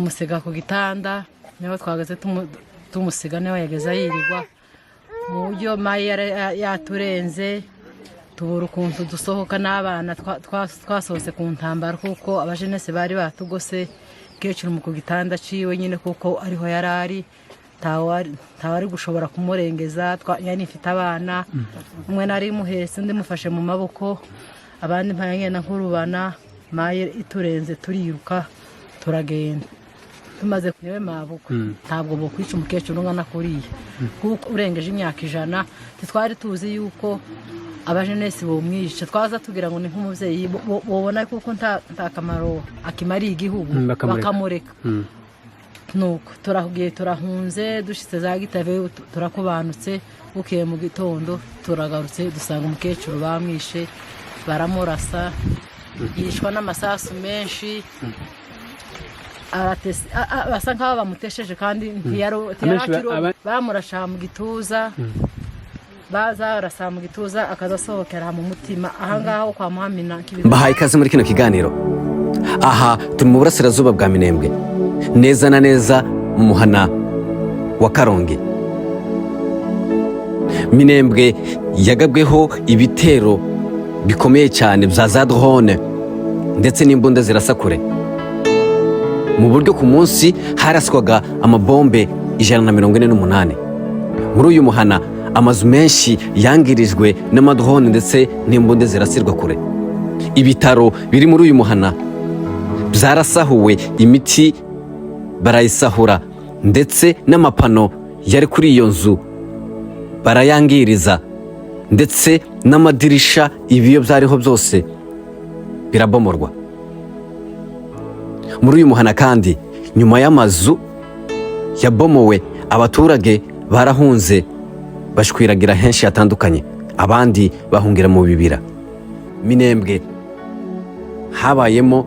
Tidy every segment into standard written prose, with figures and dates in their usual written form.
Tumusiga ku gitanda, niho twageze tumusiga, niho yageze yirirwa. Mu buryo mayi yaturenze, tubura ukuntu dusohoka n'abana. Twasohotse ku ntambara kuko abajenese bari batugose. Umukecuru mu ku gitanda ciwe nyine, kuko ariho yari ari, ntawari gushobora kumurengeza. Yari ifite abana, umwe nari muhetse, undi mufashe mu maboko, abandi mpayangenda nkurubana. Mayi iturenze turiruka, turagenda. Tumaze niwe mabukwe, ntabwo bokwica umukecuru ungana kuriya, kuko urengeje imyaka 100. Ntitwari tuzi yuko abajenesi bomwica. Twaza tugira ngo ni nk'umubyeyi bobona kuko nta kamaro akimariye igihugu, bakamureka. Bakamureka. Nuko turahugiye, turahunze, dushitse za Gitave turakubanutse. Bukeye mu gitondo turagarutse, dusanga umukecuru bamwishe, baramurasa, yishwa n'amasasu menshi. Basa nkaho bamutesheje kandi ntiyari Amenshi akiri. Bamurasha mu gituza, baza barasa mu gituza, akaza asohokera mu mutima ahangaha kwa Muhamina. Mbahaye ikaze muri kino kiganiro. Aha turi mu burasirazuba bwa Minembwe, neza na neza mu muhana wa Karongi. Minembwe yagabweho ibitero bikomeye cyane bya za drone ndetse n'imbunda zirasa kure, mu buryo ku munsi haraswaga amabombe 148. Muri uyu muhana amazu menshi yangirijwe n'amadrone ndetse n'imbunda zirasirwa kure. Ibitaro biri muri uyu muhana byarasahuwe, imiti barayisahura, ndetse n'amapano yari kuri iyo nzu barayangiriza, ndetse n'amadirisha, ibiyo byariho byose birabomorwa. Muri uyu muhana kandi, nyuma y'amazu yabomowe, abaturage barahunze, bashwiragira henshi hatandukanye, abandi bahungira mu bibira. Minembwe habayemo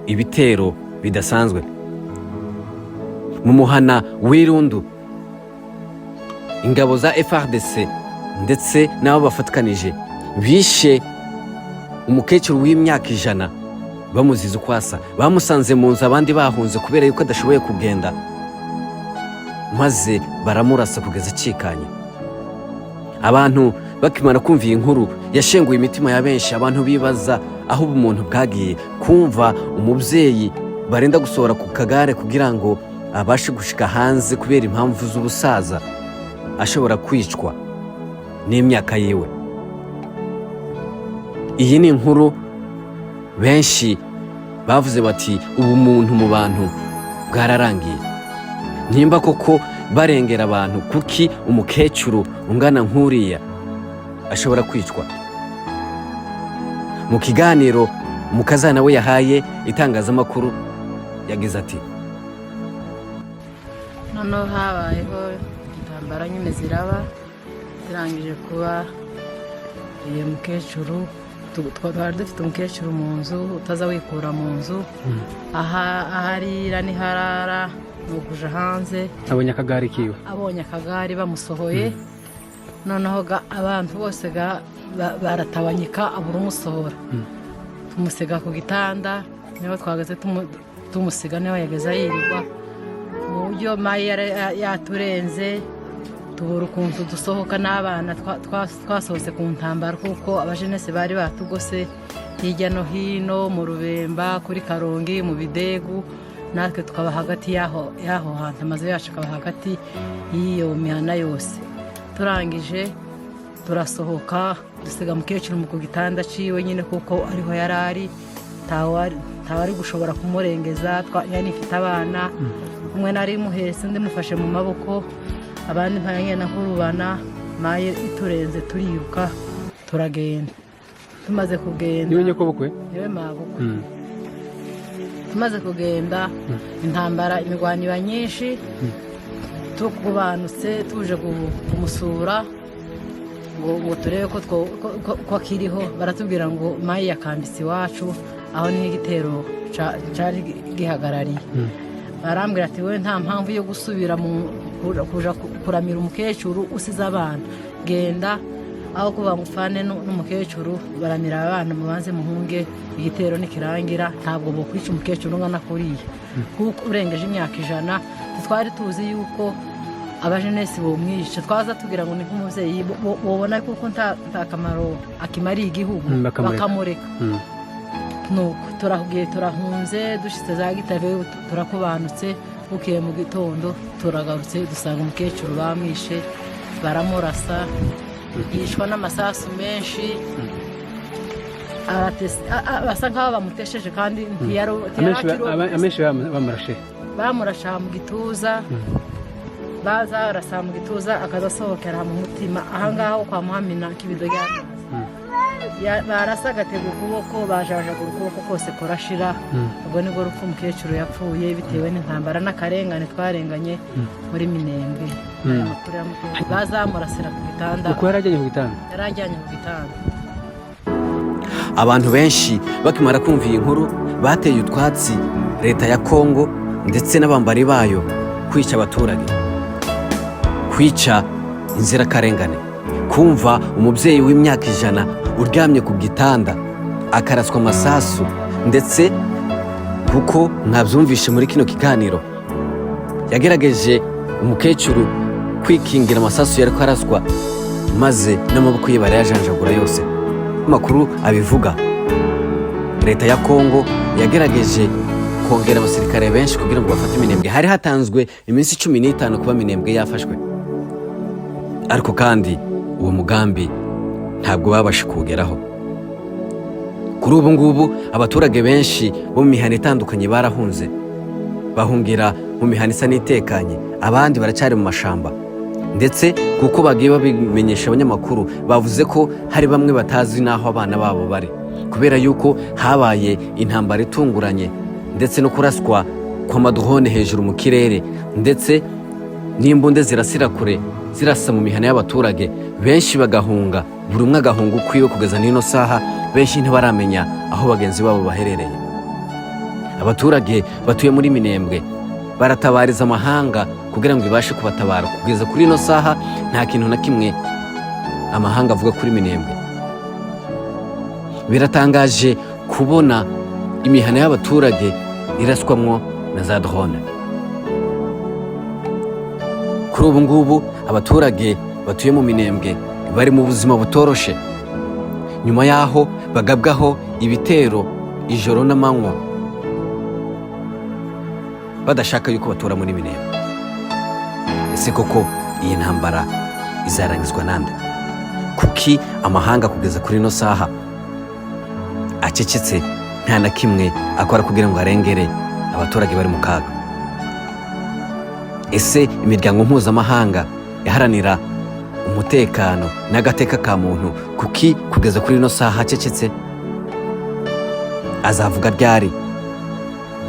ibitero bidasanzwe. Mu muhana w'Irundu, ingabo za FARDC ndetse n'abo bafatikanije bishe umukecuru w'imyaka 100, bamuziza uko asa. Bamusanze mu nzu abandi bahunze, kubera yuko adashoboye kugenda, maze baramurasa kugeza acikanye. Abantu bakimara kumva iyi nkuru, yashenguye imitima ya benshi. Abantu bibaza aho ubumuntu bwagiye, kumva umubyeyi barenda gusohora ku kagare kugira ngo abashe gushika hanze kubera impamvu z'ubusaza, ashobora kwicwa n'imyaka yiwe. Iyi ni inkuru benshi bavuze bati: "Ubumuntu mu bantu bwararangiye. Nimba koko barengera abantu, kuki umukecuru ungana nk'uriya ashobora kwicwa?" Mu kiganiro umukazana we yahaye itangazamakuru, yagize ati: Noneho habayeho intambara nyine, ziraba zirangije kuba, iyo mukecuru twari dufite umukecuru mu nzu utaza wikura mu nzu, aha aharira niharara ni ukuja hanze. Abonye akagare kiwe. Abonye akagare bamusohoye, noneho abantu bose baratabanyika, abura umusohora. Tumusiga ku gitanda, niho twageze tumusiga, niho yageze yirirwa. Mu buryo mayi yaturenze, tubura ukuntu dusohoka n'abana. Twasohotse ku ntambara kuko abajenese bari batugose hirya no hino mu Rubemba, kuri Karongi, mu Bidegu, natwe tukaba hagati y'aho hantu, amazu yacu akaba hagati y'iyo mihana yose. Turangije turasohoka, dusiga mukecuru mu ku gitanda ciwe nyine, kuko ariho yari ari, ntawari gushobora kumurengeza. Yari ifite abana, umwe nari muhetse, undi mufashe mu maboko, abandi mpayangenda nkurubana. Mayi iturenze turiruka, turagenda. Tumaze kugenda, Niwe nyokobukwe? Niwe mabukwe. Tumaze kugenda, intambara, imirwano iba nyinshi. Tukubanutse tuje kumusura ngo turebe ko akiriho, baratubwira ngo mayi yakambitse iwacu, aho niho igitero cari gihagarariye. Barambwira ati: "We nta mpamvu yo gusubira mu kuja kuramira umukecuru usize abana, genda." Aho kuba ngo upfane n'umukecuru, baramira abana, mubanze muhunge, igitero nikirangira. Ntabwo bokwica umukecuru ungana kuriya, kuko urengeje imyaka 100. Twari tuzi yuko abajenesi bomwica, twaza tugira ngo ni nk'umubyeyi bobona kuko nta kamaro akimariye igihugu. Bakamureka. Bakamureka. Nuko turahugiye, turahunze, dushitse za Gitave turakubanutse. Bukeye mu gitondo turagarutse, dusanga umukecuru bamwishe, baramurasa, yishwa n'amasasu menshi. Basa nkaho bamutesheje kandi ntiyari akiri uwo. Amenshi bamurashe? Bamurasha mu gituza, baza barasa mu gituza, akaza asohokera mu mutima ahangaha ho kwa Muhamina k'ibido ry'amazi. Barasa agatega ukuboko, bajajagura ukuboko kose kurashira. Ubwo nibwo rupfu umukecuru yapfuye bitewe n'intambara n'akarengane twarenganye muri Minembwe. Aya makuru ya mukecuru, bazamurasira ku gitanda. Uko yari ajyanye ku gitanda? Yari ajyanye ku gitanda. Abantu benshi bakimara kumva iyi nkuru bateye utwatsi leta ya Kongo ndetse n'abambari bayo kwica abaturage, kwica inzirakarengane. Kumva umubyeyi w'imyaka 100 uryamye ku gitanda akaraswa amasasu, ndetse kuko mwabyumvishe muri kino kiganiro, yagerageje umukecuru kwikingira amasasu yari araswa, maze n'amaboko ye barayajanjagura yose. Amakuru abivuga, leta ya Kongo yagerageje kongera abasirikare benshi kugira ngo bafate Minembwe. Hari hatanzwe iminsi 15 kuba Minembwe yafashwe, ariko kandi uwo mugambi ntabwo babasha kuwugeraho. Kuri ubu ngubu abaturage benshi bo mu mihana itandukanye barahunze, bahungira mu mihana isa n'itekanye, abandi baracyari mu mashamba. Ndetse kuko bagiye babimenyesha abanyamakuru, bavuze ko hari bamwe batazi n'aho abana babo bari, kubera yuko habaye intambara itunguranye, ndetse no kuraswa kw'amadrone hejuru mu kirere, ndetse n'imbunda zirasira kure zirasa mu mihana y'abaturage, benshi bagahunga, buri umwe agahunga ukwiwe. Kugeza n'ino saha benshi ntibaramenya aho bagenzi babo baherereye. Abaturage batuye muri Minembwe baratabariza amahanga kugira ngo ibashe kubatabara. Kugeza kuri ino saha nta kintu na kimwe amahanga avuga kuri Minembwe. Biratangaje kubona imihana y'abaturage iraswamwo na za drone. Kuri ubu ngubu abaturage batuye mu Minembwe bari mu buzima butoroshe, nyuma y'aho bagabwaho ibitero ijoro n'amanywa, badashaka yuko batura muri Minembwe. Ese koko iyi ntambara izarangizwa nande? Kuki amahanga kugeza kuri ino saha acecetse, nta na kimwe akora kugira ngo arengere abaturage bari mu kaga? Ese imiryango mpuzamahanga iharanira umutekano n'agateka ka muntu kuki kugeza kuri ino saha acecetse? Azavuga ryari?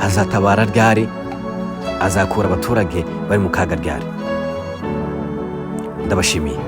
Azatabara ryari? Azakura abaturage bari mu kaga ryari? Ndabashimiye.